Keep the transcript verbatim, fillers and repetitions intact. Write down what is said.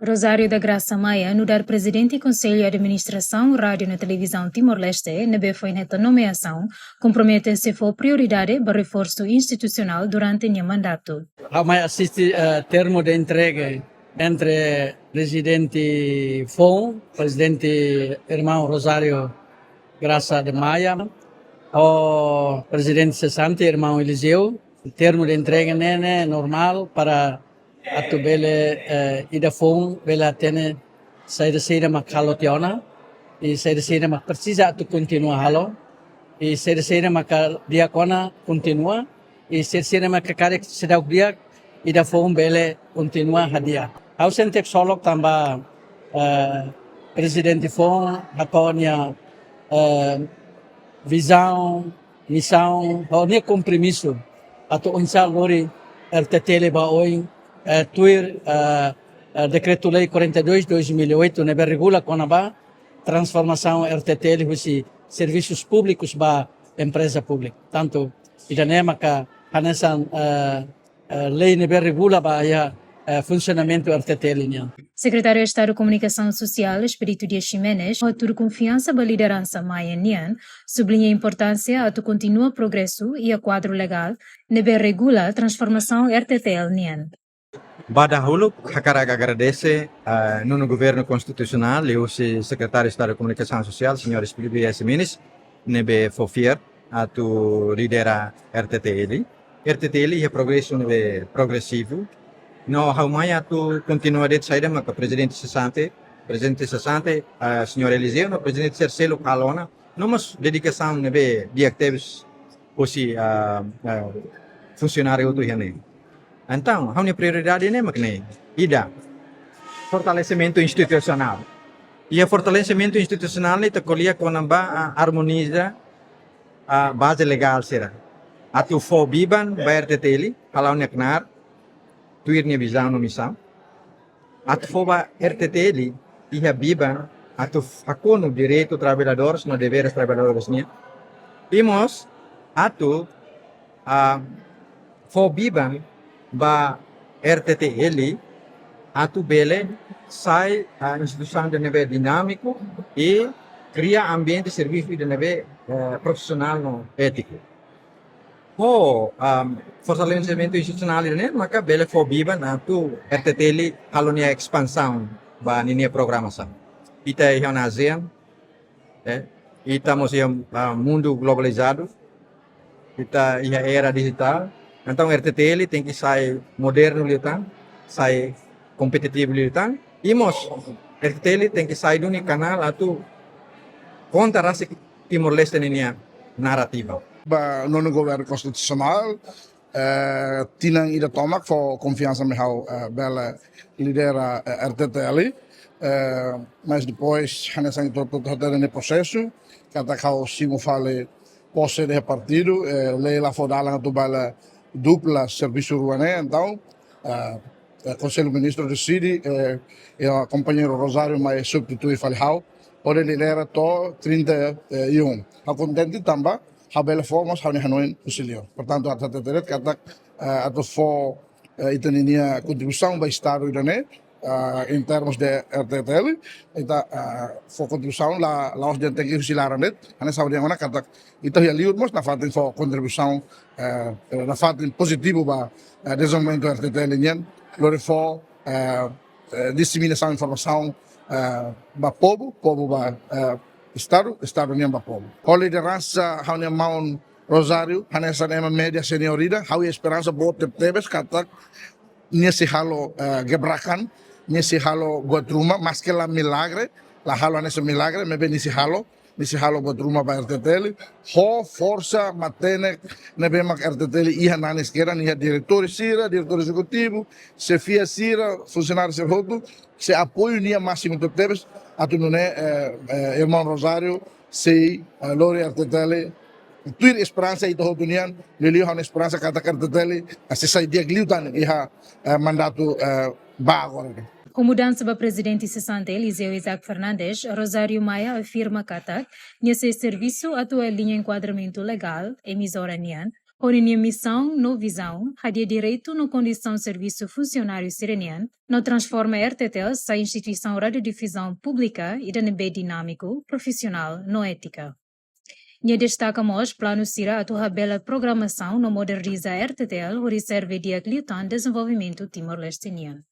Rosário da Graça Maia, nu'udar Prezidente Konsellu Administrasaun Rádiu no Televizaun Timor-Leste, ne'ebé foin hetan nomeasaun, kompromete sei fó prioridade ba reforsu institusionál durante nia mandatu. Ha'u mai asiste, eh, termu de entrega entre Prezidente foun, Prezidente Irmaun Rosário Graça de Maia, ho Prezidente sesante, Irmaun Eliseu. Termu de entrega ne'e, ne'e normál para atu bele, eh, ida foun bele hatene saida-saida mak halo tiha ona, i saida-saida mak presiza atu kontinua halo, i saida-saida mak di'ak ona kontinua, i saida-saida mak karik seidauk di'ak, ida foun bele kontinua hadi'a. Ha'u sente ksolok tanba, eh, Prezidente foun hato'o nia, eh, vizaun, misaun, ho nia kompromisu atu oinsá lori R T T L ba oin, eh, tuir, eh, eh, Dekretu-Lei quarenta e dois dois mil e oito, ne'ebé regula kona-ba transformasaun R T T L husi servisus públikus ba empreza públika. Tantu, ida-ne'e maka hanesan, eh, eh, lei ne'ebé regula ba iha, eh, funsionamentu R T T L nian. Sekretáriu Estadu Komunikasaun Sosiál, Expedito Dias Ximenes, hatudu konfiansa ba lideransa Maia nian, subliña importánsia atu kontinua progresu iha kuadru legál ne'ebé regula transformasaun R T T L nian. Ba dahuluk, hakarak agradese, eh, Nonu Governu Konstitusionál, liuhusi Sekretáriu Estadu Komunikasaun Sosiál, Señór Expedito Dias Ximenes, ne'ebé fó fiar atu lidera R T T L. R T T L iha progresu ne'ebé progresivu. No ha'u mai atu kontinua de'it saida maka Prezidente sesante, Prezidente sesante, ah, Señór Eliseu, no Prezidente terseiro halo ona, no mós dedikasaun ne'ebé di'ak tebes husi, ah, ah, funsionáriu hotu iha ne'e. Entaun, ha'u-nia prioridade ne'e mak ne'e. Ida, fortalesimentu institusionál. Iha fortalesimentu institusionál ne'e ita ko'alia kona-ba, ah, armoniza, ah, baze legál sira. Atu fó biban ba R T T L, hala'o nia knaar, tuir nia vizaun no misaun. Atu fó ba R T T L iha biban atu hakonu direitu traballadores no deveres traballadores nian. I mós atu, ah, fó biban ba R T T L atu bele sai, ah, instituisaun ida ne'ebé dinámiku i kria ambiente servisu ida ne'ebé, eh, profisionál no étiku. Ho, ah, fortalesimentu institusionál ne'e maka bele fó biban atu R T T L halo nia espansaun ba ninia programasaun. Ita iha ona ASEAN, eh, ita mós iha, ah, mundu globalizadu, ita iha era dijitál. Entaun R T T L tenke sai modernu liután, sai kompetitivu liután. I mós R T T L tenke sai duni kanál atu konta rasik Timor-Leste ninia narrativa. Ba Nonu Governu Konstitusionál, eh, tinan ida tomak fó konfiansa mai ha'u, eh, bele lidera, eh, R T T L. Eh, mas depois, hanesan ita hotu hatene prosesu, katak ha'u simu fali pose iha partidu, eh, lei la fó dalan atu bele dupla servisu rua ne'e, entaun, eh, eh, Konsellu Ministru deside, eh, eh, kompañeiru Rosário mai substitui fali ha'u, hodi lidera to'o trinta e um. Ha'u kontente tanba ha'u bele fó mós ha'u-nia hanoin husi liur. Portantu, ha'u hatete de'it katak, eh, atu fó, eh, ita ninia kontribuisaun ba Estadu ida-ne'e, eh, em termos de R T T L, ita, eh, fó kontribuisaun la, la'ós de'it tenke husi laran de'it, hanesan ha'u dehan ona katak ita iha liur mós nafatin fó kontribuisaun, eh, nafatin pozitivu ba, eh, dezenvolvimentu R T T L nian, lori fó, eh, eh, diseminasaun informasaun, eh, ba povu, povu ba, eh, Estadu, Estadu nian ba povu. Ho lideransa ha'u-nia maun Rosário, hanesan ema média seniór ida, ha'u iha esperansa boot tebetebes katak nia sei halo, eh, gebrakan, nia sei halo buat ruma, maske la milagre, la halo hanesan milagre, maibé nia sei halo, nia sei halo buat ruma ba R T T L, ho forsa matenek ne'ebé mak R T T L iha nanis kedan, iha diretór sira, diretór ezekutivu, xefia sira, funsionáriu sira hotu, sei apoiu nia másimu tebetebes, atu nune'e, eh, eh, irmaun Rosário sei, eh, lori R T T L, tuir esperansa ita hotu nian, liuliu ha'u-nia esperansa katak R T T L, eh, sei sai di'ak liután iha, eh, mandatu, eh, ba agora. Ho mudansa ba Prezidente sesante Eliseu Isaac Fernandes, Rosário Maia afirma katak nia sei servisu atu aliña enkuadramentu legál emisora nian, Hodi nia misaun no vizaun, hadi'a direitu no kondisaun servisu funsionáriu sira-nian, no transforma R T T L sai instituisaun radiodifuzaun públika ida ne'ebé dinámiku, profisionál no étika. Nia destaka mós planu sira atu habelar programasaun no moderniza R T T L hodi serve di'ak liután dezenvolvimentu Timor-Leste nian.